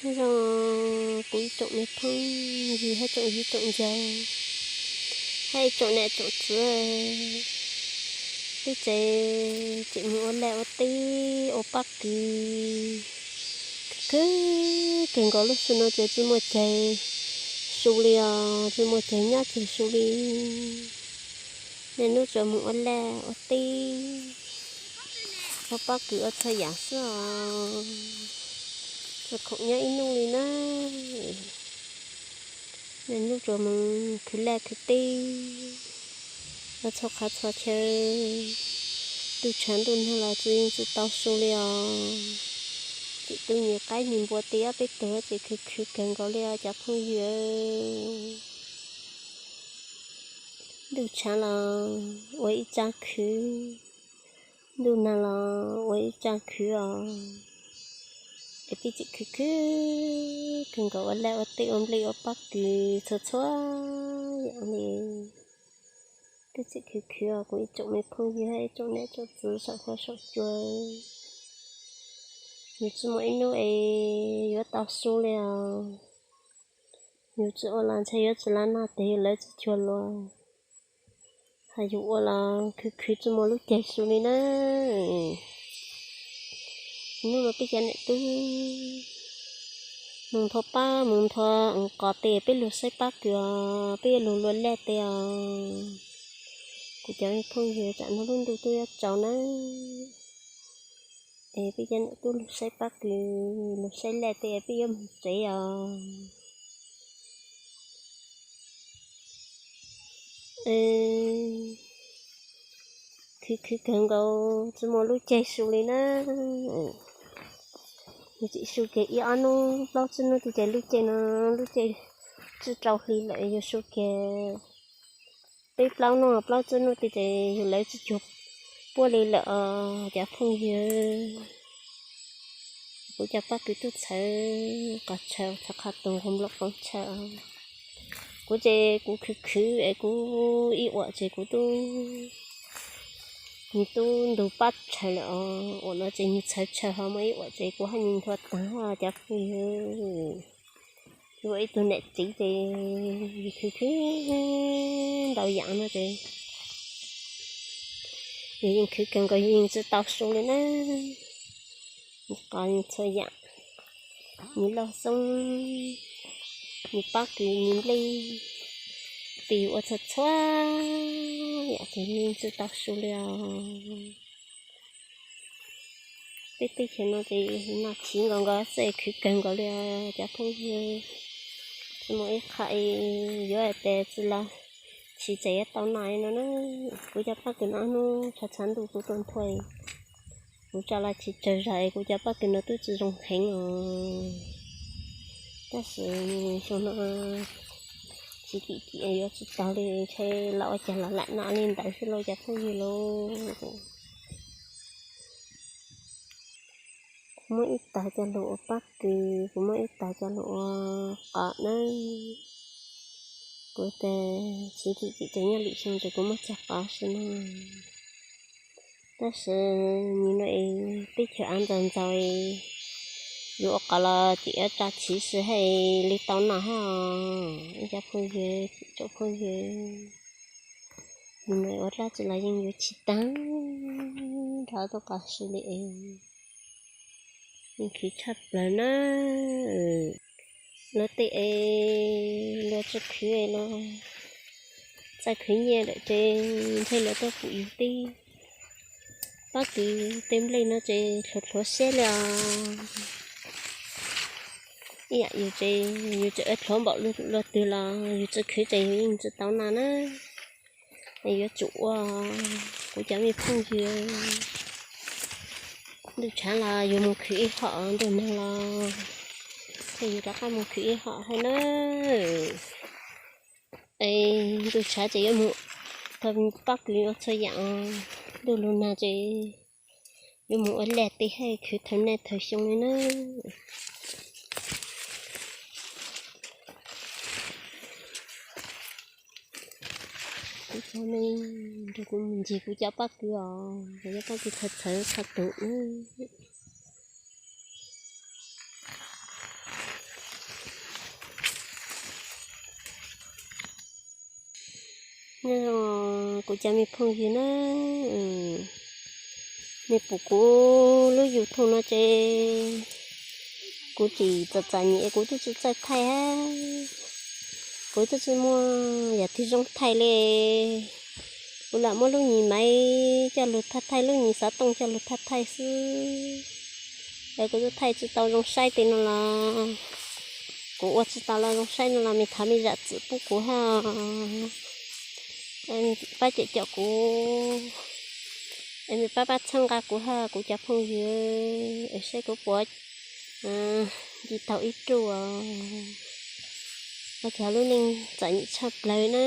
Zoo, kuv ib tsoom me phooj ywg hab tsoom viv tsoom ncaus, hab ib tsoom niam tsoom txiv, peb tsev tseem mus ua laj ua teb ua pob kws. Khwv khwv kawg nkaus, lub sij hawm no ces tsis muaj caij su li os, tsis muaj caij nyob caij su li. Niaj hnub tsuas mus ua laj ua teb, ua pob kws ua txhua yam xwb os. Tsuas khoom nyob ib hnub li na. Niaj hnub tsuas mus khwv laj khwv teb, ua txhua qhov txhua chaw. Ntuj tshav ntuj nag los tsis yeej tsis tau su li os. Tseem tu nyias qaib nyias npua teb, peb tug ces khwv khwv kawg nkaus li os cov phooj ywg. Ntuj tshav los ua ib tsab khwv, ntuj nag los ua ib tsab khwv os. Es peb tseem khwv khwv kawg nkaus, ua laj ua teb ua nplej ua pob kws txhua txhua yam li. Peb tseem khwv khwv os kuv ib tsoom me phooj ywg hab ib tsoom niam tsoom txiv saum huab saum cua. Yus tsis muaj ib hnub es yuav tau su li os. Yus tsis ua los ntshai yuav tsis laj noj tes, yus lawv tsis cuag luag. Hos yus ua los khwv khwv tsis muaj lub caij su li na. Hnub no peb cov niam tub mus nthua pob mus nthua qos tes, peb lug saib pob kws os, peb yuav lug laj teb os. Kuv cov phooj ywg, tsam no lub ntuj twb yuav tsaus na, es peb cov niam tub lug saib pob kws, lug saib laj teb, peb yuav mus tsev os. Khwv khwv kawg nkaus tsis muaj lub caij su li na. Yus tseem su kiag ib ob hnub plaub tsib hnub tid ces lub caij no, lub caij tsib rau hli lawm, yus su kiag peb plaub hnub plaub tsib hnub tid ces yus lawv tsis cuag puab li lawm os cov phooj ywg. Kuv cov pob kws tub txhawv qhov chaw, txhawv qhov tus nqus nplooj qoob chaw. Kuv ces kuv khwv khwv es kuv ib uam ces kuv tub, nws tub ntug pab tshaw lawm os. Uam no ces nws txhawv tshaw ho muaj ib uam ces kuv haj nws nthua taag cov phooj ywg. Yus ua ib tug niam txiv ces yus khwv khwv ntau yam no ces yus yeej khwv kawg nkaus, yus yeej tsis tau su li na. Nws qos nws txhua yam, nws lauj xoob, nws pob kws, nws nplej, peb yus ua txhua txhua yam ces yeej tsis tau su li os. Peb teb chaws no ces noj chiv nkaus nkaus xwb, khwv kawg nkaus li os cov phooj ywg. Tsis muaj ib qho yuav hais tias tsis los chiv tseem yuav tau noj no na. Kuv cov pob kws no hnub tshav tshav ntuj kuv tuaj nthua, kuv tso los chiv tsawg zag es kuv cov pob kws no twb tsis zoo heev os. Tab sis xyoo no chiv kim kim yuav tsis taug li, ntshe los ua cas los lam noj li ntawd xwb lauj cov phooj ywg lauj. Kuv muab ib tag coj lug ua pob kws, kuv muab ib tag coj lug ua qos na. Kuv tas chiv kim kim ces nyob lwm xyoo ces kuv muab cog qos xwb na. Tab sis nim no es teb chaws av ntxaug ntxaug, yus ua qos los tseem yuav tso chiv xwb haj li tau noj hab. Ib cov phooj ywg, tsoom phooj ywg, nim no ua dlaab tsi los yeej yuav chiv taag nrho tuaj qos xwb li es yeej khwv tshaj plawg na. Luag tej es luag tsi khwv es luag txawj khwv nyiaj lawm ces ntshe luag tuaj pum yus tej pob kws tej nplej no ces hlhuav hlhuav siab li os. Ib yam yus ces yus tseem ua hlhuav npaum luag twg los yus tsi khwv ces yus yeej tsi tau noj na. Yuav tsum ua, kuv cov me phooj ywg, ntuj tshav los yus mus khwv ib hom, ntuj nag los yus rov qab mus khwv ib hom hab na. Es ntuj tshav ces yuav mus thau pob kws ua txhua yam, ntuj lug nag ces yuav mus ua laj teb hab khwv thawm naj thawm xyoo li na. Kuv cov me, nrug kuv mus ncig kuv cov pob kws os, kuv cov pob kws txhawv txhawv txhua tus na. Nyob zoo kuv cov me phooj ywg na, nej pum kuv lub YouTube no ces kuv tsis txom txom nyem, kuv twb tsis txawj thaij, kuv twb tsis muaj yam twg zoo thaij li. Kuv lam muab lub nyuag maiv coj lug thaij thaij, lub nyuag xov tooj coj lug thaij thaij xwb. Es kuv twb thaij tsis tau zoo saib li no los, kuv ua tsis tau los zoo saib no los mej thov mej zam txim pub kuv hab. Pab cem cem kuv, es mej pab pab txhawb nqa kuv hab kuv cov phooj ywg, es saib kuv puas nce tau ib ruj os. Ua cas lub neej txom nyem tshaj plawg na.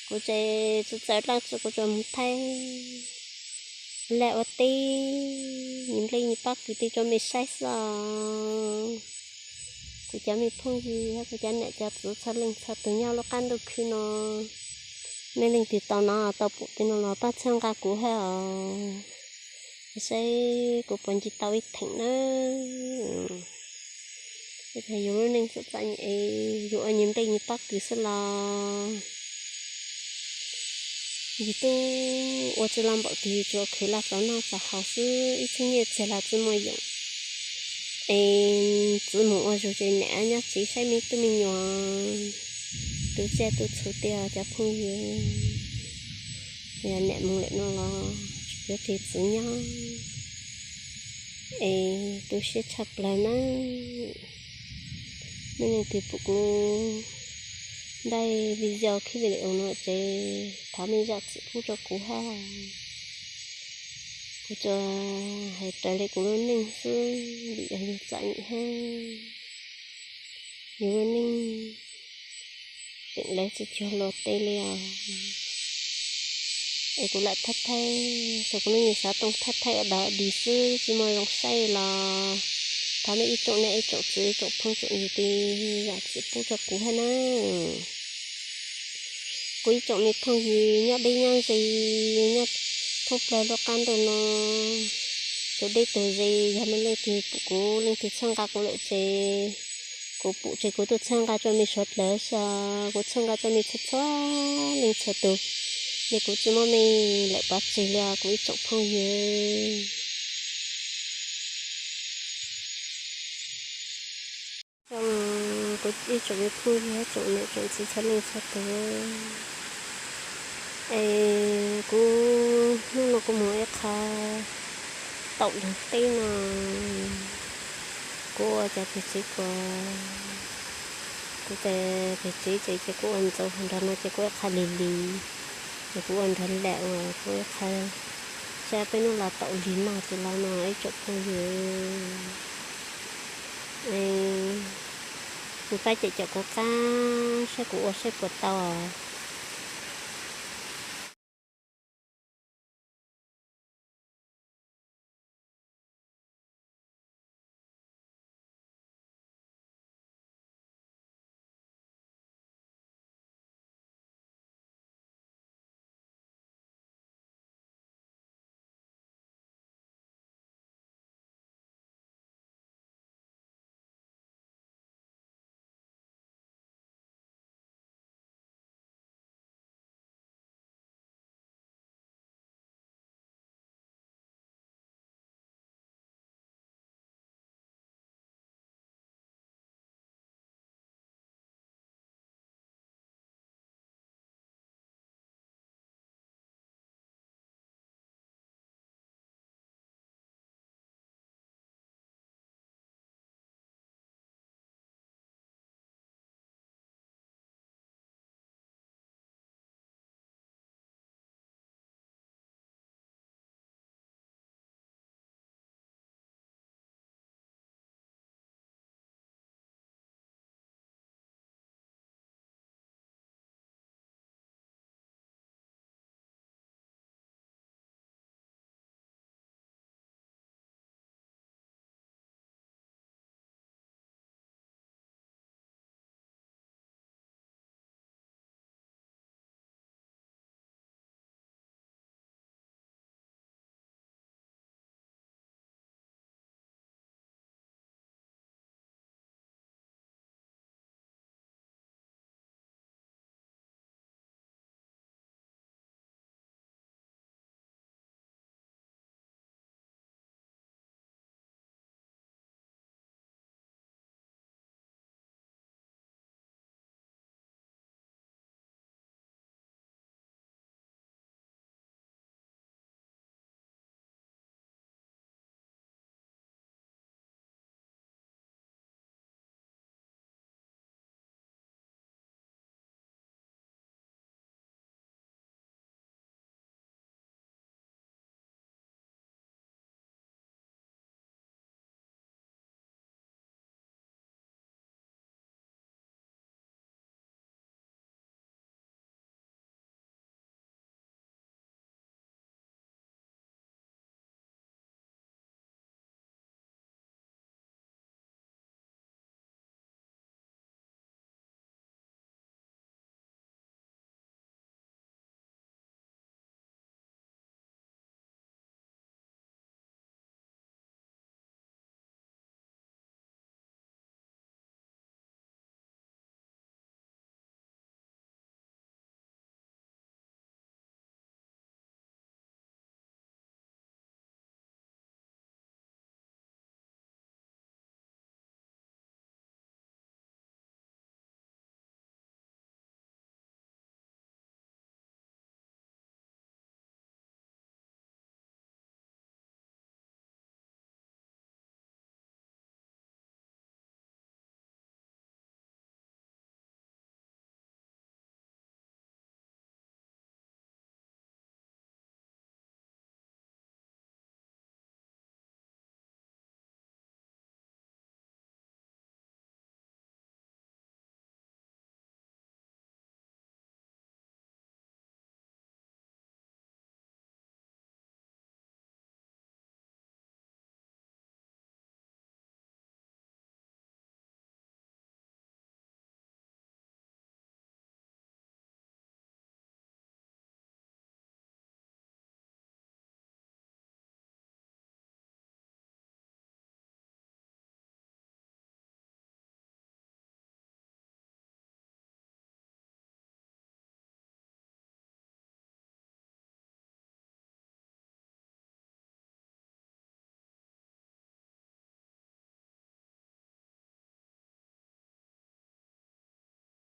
Kuv ces tsis txawj dlaab tsi, kuv tsuas moog thaij laj ua teb, nyuag nplej nyuag pob kws tij rua mej saib xwb os. Kuv cov me phooj ywg hab kuv cov nam cov txwv txhua leej txhua tug nyob lub qab ntuj khwb no, mej leej twg tau nov tau pum li no los pab txhawb nqa kuv hab os, saib kuv puas nce tau ib theem na. Yus lub neej txom txom nyem, yus ua nyuag nplej nyuag pob kws xwb los yus tub ua tsi lug npaum twg, yus tsuas khwv laj txaus noj txaus haus xwb, ib txhiab nyiaj txiag los tsi muaj yoom. Es txwv moog ua zug ces nam nyob tsev saib mej tub me nyuam, tu tsiaj tu txhu tiag cov phooj ywg. Yog nam moog lawm no los yuav tseg txwv nyob, es tu siab tshaj plawg na. Mej leej twg pum kuv daim video, clip video no ces thov mej zam txim pub rua kuv hab. Kuv tsuas hais raws li kuv lub neej xwb, vim yog yus txom nyem hab, yus lub neej tseem lawv tsi cuag luag tej li os. Es kuv lam thaij thaij, xuas kuv lub nyuag xov tooj thaij thaij ua dog dig xwb tsi muaj zoo saib los thov mej ib tsoom nam ib tsoom txwv ib tsoom phooj tsoom ywg tij zam txim pub rua kuv hab na. Kuv ib tsoom me phooj ywg nyob deb nyob ze, nyob thoob plawg lub qab ntuj no, tug deb tug ze, yog mej leej twg pum kuv leej twg txhawb nqa kuv lawm ces kuv pum ces kuv tuaj txhawb nqa rua mej suav dlawg xwb, kuv txhawb nqa rua mej txhua txhua leej txhua tug, es kuv tsi muab mej lawm pov tseg li os kuv ib tsoom phooj ywg. Zoo kuv ib tsoom me phooj ywg hab tsoom nam tsoom txwv txhua leej txhua tug, es kuv hnub no kuv moog ua ib qho taum lug teb no, kuv ua cov peg tsev kuas, kuv cov peg tsev ces kuv ua ntxauv hauv nraag no ces kuv ua ib qho lig lig, es kuv ua nrag lam uas kuv ua ib qho saib peb nub los taum lig noj tsi los no ib tsoom phooj ywg. Mej pab cem cem kuv qab saib kuv ua saib puas tau os.